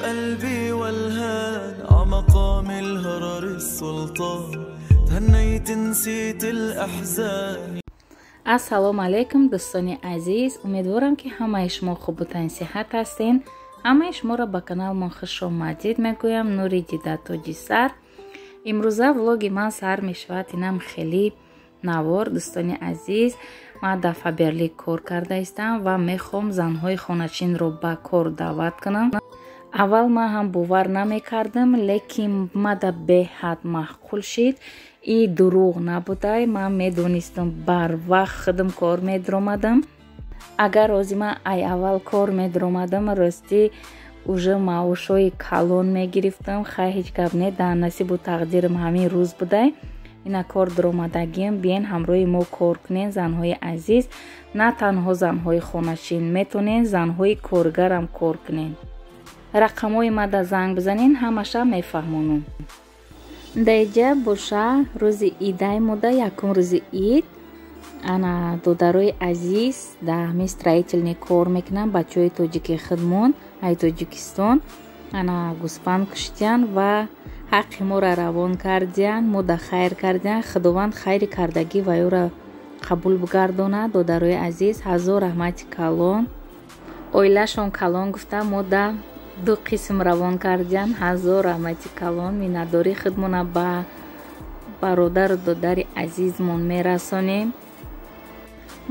قلبي والهان عمقام الهرر السلطان تهنيت نسيت الأحزان. Ассалому алайкум, дӯстони азиз. Умедворам, ки ҳамаи шумо хубу тансиҳат ҳастен. Ҳамаи шуморо ба каналмон хушомадид мегӯям. Нури дида, тоҷи сар. Имрӯза влоги ман сар мешавад инам хеле навор. Дӯстони азиз, ман дар Фаберлик кор карда истам ва мехоҳам занҳои хоначинро ба кор даъват кунам. Аввал ман ҳам бовар намекардам, лекин мада беҳад маъқул шид. И дурӯғ набудай, ман медонистам, барвақт худам кор медиромадам. Агар рози ман ай аввал кор медиромадам, ростӣ уже маошҳои калон мегирифтам. Хай, ҳеҷ гап не, дар насибу тақдирам ҳамин рӯз будай. Ина кор дуромадагиам. Биен, ҳамроҳи мо кор кунен, занҳои азиз. На танҳо занҳои хоначин, метонен занҳои коргарам кор кунен. Рақамҳои мада занг бизанен, ҳамаша мефаҳмонам. Даиҷа боша, рӯзи идай мода, якум рӯзи ид. Ана додарои азиз дар ҳамин строительный кор мекунанд, бачаҳои тоҷики худмон ай Тоҷикистон. Ана гӯсфанд куштиян ва ҳаққи моро равон кардиян, мода хайр кардиян. Худованд хайри кардагӣ ва ёро қабул бигардонад. Додарои азиз, ҳазор раҳмати калон. Оилашон калон гуфта, мода ду қисм равон кардиян. Ҳазор раҳмати калон. Миннатдории худмона ба бародару додари азизмон мерасонем.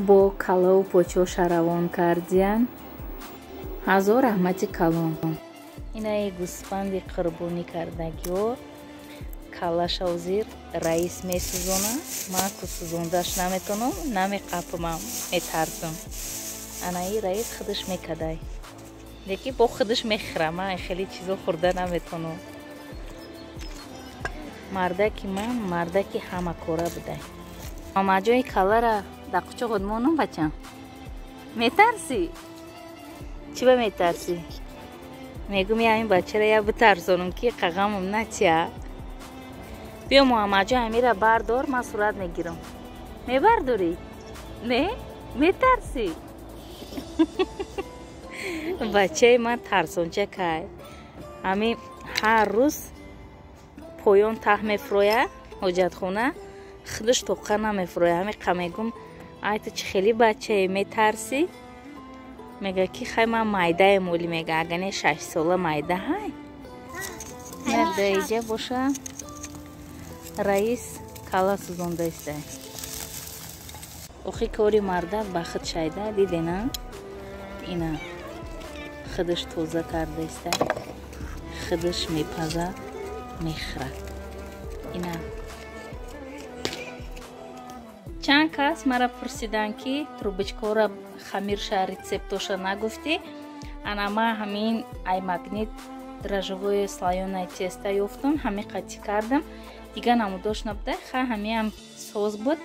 Бо калаву почоша равон кардиян. Ҳазор раҳмати калон. Инаи гӯсфанди қурбонӣ кардагиҳо, калаша ҳозир раис месӯзона. Ман ку сӯзондаш наметонам, намеқапмам, метарсам. Анаи раис худаш мекадай, лекин бо худаш мехӯрам. Ман хеле чизо хӯрда наметонам. Мардаки ман мардаки ҳамакора будай. Мамаҷои калара дар қучоқот монам, бачам. Метарсӣ? Чӣ ба метарсӣ? Мегум, я ин бачара я битарсонам, ки қағамам натия. Биё, Муҳаммадҷон, амира бардор, ман сурат мегирам. Мебардорӣ? Не, метарсӣ? Бачаи ман тарсонча кай. Ҳамин ҳар рӯз поён таҳ мефурояд ҳоҷатхона, худаш тоқа намефурояд. Ҳамин қа мегум: «Ай, ту чӣ хеле бачае, метарсӣ?» Мега, ки хай, ман майдаем оли, мега, ага не, 6 сола майда ҳай. Даиҷа боша, раис кала сӯзонда истай. Охи, кори мардак ба худ шайда, дидена? Ина худаш тоза карда истай, худаш мепазад, мехӯрад. Ина чанд кас мара пурсиданд, ки трубочкора хамирша рецептоша нагуфтӣ. Ана ман ҳамин ай Магнит дрожжевое слоёное тесто ёфтам, ҳамин қатӣ кардам. Дигар намудош набуда. Ха, ҳамиам соз буд,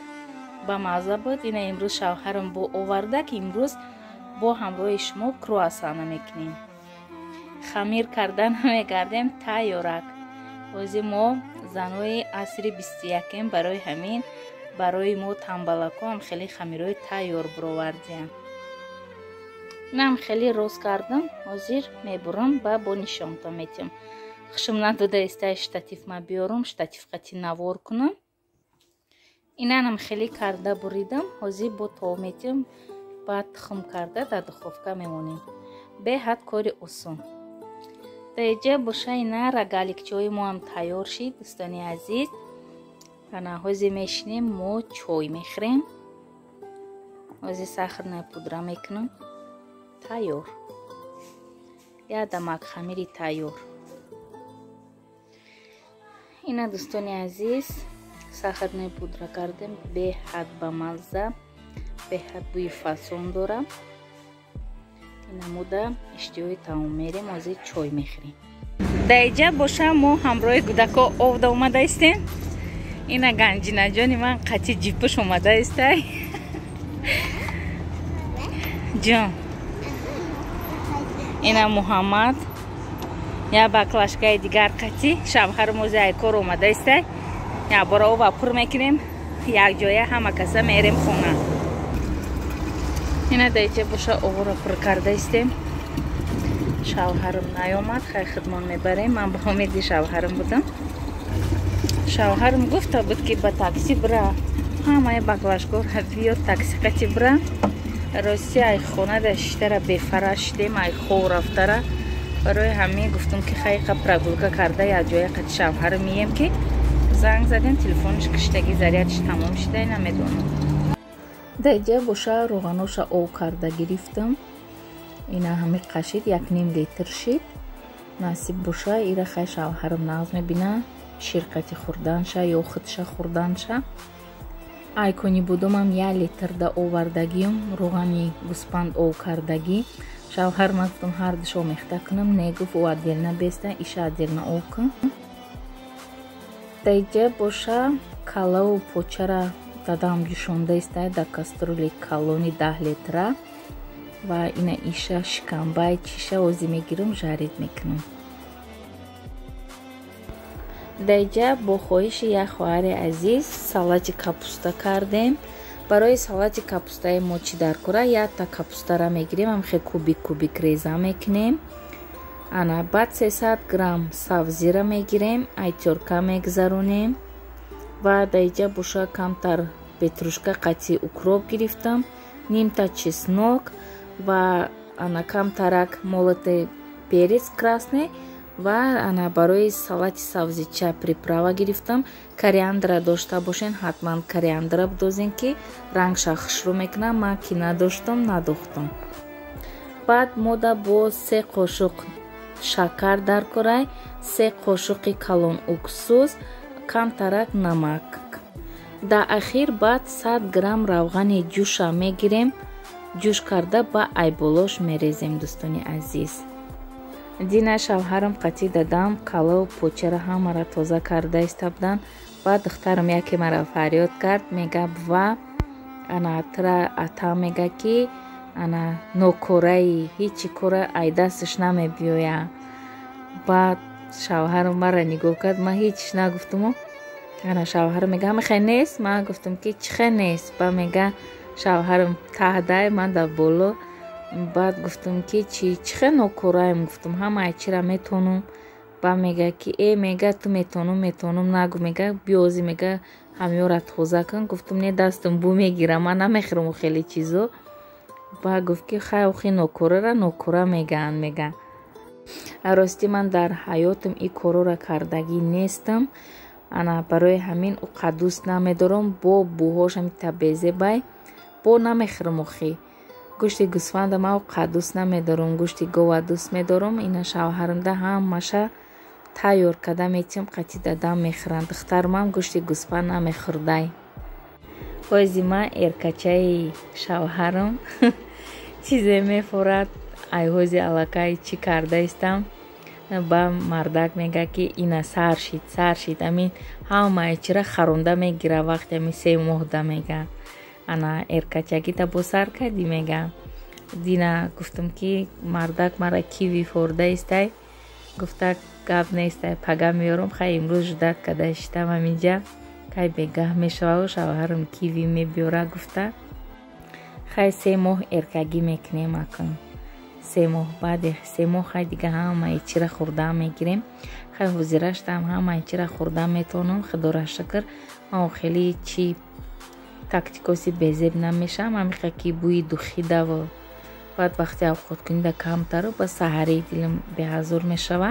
ба мазза буд. Ина имрӯз шавҳарам бо оварда, ки имрӯз бо ҳамроҳи шумо круассана мекунем. Хамир карда намегардем, тайёрак. Ози мо занҳои асри 21-ем, барои ҳамин барои мо тамбалакоам хеле хамирҳои тайёр бировардиям. Инам хеле рост кардам, ҳозир мебурам ба бо нишонтон метиҳам. Хушум надода истай штатив ма биёрам, штатив қати навор кунам. Инанам хеле карда буридам, ҳозир бо тов метиҳам, баъд тухм карда дар духовка мемонем. Беҳад кори осон. Даиҷа боша, ина рогаликчаҳои моам тайёр шид, дӯстони азиз. Ана ҳозир мешинем, мо чой мехӯрем. Ҳозир сахарная пудра мекунам. Тайёр, як дамак хамири тайёр. Ина, дӯстони азиз, сахарная пудра кардем, беҳад бамазза, беҳад бӯи фасон дора. Ина муда иштиҳои таом мерем, ҳозир чой мехӯрем. Даиҷа боша, мо ҳамроҳи кӯдако овда омада истем. Ина Ганҷинаҷони ман қати ҷипуш омада истай. Ҷон, ина Муҳаммад я баклашкаи дигар қати. Шавҳарам ози ай кор омада истай. Якбора ова пур мекунем, якҷоя ҳама каса мерем хона. Ина даиҷа боша, овора пур карда истем. Шавҳарам наёмад, хай худмон мебарем. Ман ба умеди шавҳарам будам. Шавҳарам гуфта буд, ки ба такси бира, ҳамаи баклажкора биёр, такси қати бира. Рости ай хона да шиштара бефара шидем, ай хов рафтара. Барои ҳамин гуфтум, ки хайқа прогулка карда як ҷоя қати шавҳарам мием, ки занг задем, телефонаш киштагӣ, зарядш тамом шида, намедонам. Даиҷа боша роғаноша об карда гирифтам. Ина ҳами қашид, 1,5 литр шид. Насиб боша, ира хай шавҳарам нағз мебина, ширқати хӯрданша ё худша хӯрданша. Айкони будумам 1 литрда овардагиюм, роғани гӯспанд об кардагӣ. Шавҳарма гуфтум, ҳардуш омехта кунам, не, гуфт, ӯ отдельно беста, иша отдельно об кун. Даиҷа боша калаву почара дадам ҷӯшонда иста дар кастрюли калони 10 литра ва ина иша шикамбай чиша озӣ мегирам, жарить мекунам. Даиҷа бо хоҳиши як хоҳари азиз салати капуста кардем. Барои салати капустаи мо чӣ дар кора? Якта капустара мегирем, ҳамхе кубик кубик реза мекунем. Ана баъд 300 грамм савзира мегирем, ай тёрка мегзаронем. Ва даиҷа боша камтар петрушка қати укроп гирифтам, нимта чеснок ва ана камтарак молотый перец красный. Ва ана барои салати савзича приправа гирифтам. Кориандра дошта бошен, ҳатман кориандра бидозен, ки рангша хушрӯ мекунам. Ман ки надоштам, надохтам. Баъд мода бо 3 қошуқ шакар дар корай, 3 қошуқи калон уксус, камтарак намак. Дар ахир баъд 100 грамм равғани ҷӯша мегирем, ҷӯш карда ба айболош мерезем. Дӯстони азиз, дина шавҳарам қатӣ дадам калаву почара ҳамара тоза карда иста буданд. Баъд духтарам яке мара фарёд кард, мега: «Бува, ана тра ата мега, ки ана нокораи, ҳечи кора ай дасташ намебиёя». Баъд шавҳарам мара нигоҳ кард, ман ҳечиш нагуфтуму ана шавҳарам мега: «Ҳамихе нест?» Ман гуфтам, ки чихе нест? Ба мега шавҳарам таҳдай, ман дар боло. Баъд гуфтам, ки чи чихе нокораем? Гуфтам, ҳамаи чира метонум. Ба мега, ки э, мега, ту метонум, метонум нагу, мега, биёзи, мега, ҳамёра тоза кун. Гуфтам, не, дастам бу мегира, ман намехӯрам хеле чизо. Ба гуфт, ки хай, охи нокорара нокора мегаанд, мега. Ростӣ ман дар ҳаётам и корора кардагӣ нестам. Ана барои ҳамин уқа дӯст намедорам, бо бӯҳош ҳами табезебай, бо намехӯрам. Охи гӯшти гӯсфанда ман уқа дӯст намедорам, гӯшти гова дӯст медорам. Ина шавҳарамда ҳамаша тайёр карда метиҳам, қатӣ дадам мехӯранд. Духтармам гӯшти гӯсфанд намехӯрдай. Ҳози ман эркачаи шавҳарам чизе мефорад, айҳози аллакай чӣ карда истам. Ба мардак мега, ки ина сар шид, сар шид, амин ҳамаи чира харонда мегира вақти ами 3 моҳда, мега, ана эркачагита бо сар кардӣ, мега. Дина гуфтам, ки мардак мара киви форда истай, гуфта, гап нестай, пага меёрам. Хай, имрӯз ждать када шитам ҳаминҷа, кай бегаҳ мешаваду шавҳарам киви мебиёра гуфта. Хай, 3 моҳ эркагӣ мекунем акун. 3 моҳ, баъди 3 моҳ хай дига ҳамаи чира хӯрда мегирем. Хай, ҳозираштам ҳамаи чира хӯрда метавонам, худора шукр. Ман хеле чи тактикоси безеб намешавам. Ҳамиха ки бӯи духидаву баъд вақти авқоткунида камтару ба саҳарии дилам беҳазур мешава.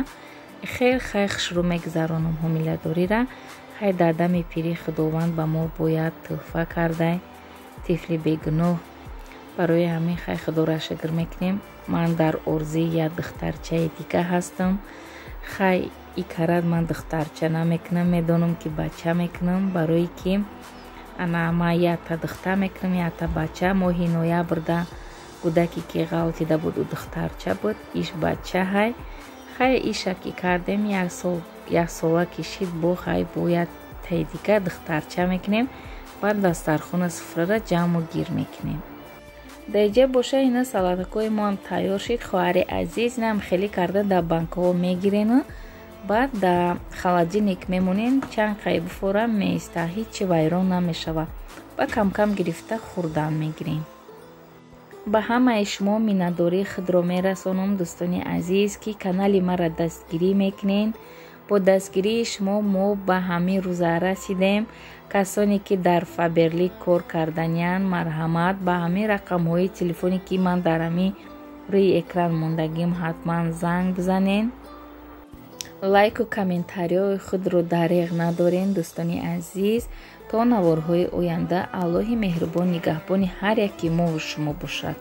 Хел хай хушрӯ мегузаронам ҳомиладорира. Хай, дар дами пирӣ Худованд ба мо бояд тӯҳфа кардай тифли бегуноҳ. Барои ҳамин хай Худоро шукр мекунем. Ман дар орзуи як духтарчаи дига ҳастам. Хай, и карат ман духтарча намекунам, медонам, ки бача мекунам, барое ки ана ман якта духтар мекунам, якта бача. Моҳи ноябрда кӯдаке ки ғалтида буд, ӯ духтарча буд, иш бача. Ҳай, хай, иша ки кардем, як сол, як сола кишид, бо хай бояд таи дигар духтарча мекунем. Баъд дастархона, суфрара ҷамъу гир мекунем. Даиҷа боша ина салатакҳои моам тайёр шид. Хоҳари азиз, инам хеле карда дар банкаҳо мегирену баъд дар холодильник мемонем, чанд қай буфора меиста, ҳечи вайрон намешава. Ба камкам гирифта хӯрдан мегирем. Ба ҳамаи шумо миннатдории худро мерасонам, дӯстони азиз, ки канали маро дастгирӣ мекунед. Бо дастгирии шумо мо ба ҳамин рӯза расидем. Касоне ки дар Фаберлик кор карданиянд, марҳамат, ба ҳамин рақамҳои телефоне, ки ман дар ҳамин рӯи экран мондагим, ҳатман занг бизанед. Лайку комментариҳои худро дареғ надорен, дӯстони азиз. То наворҳои оянда Аллоҳи меҳрубон нигаҳбони ҳар яки мову шумо бошад.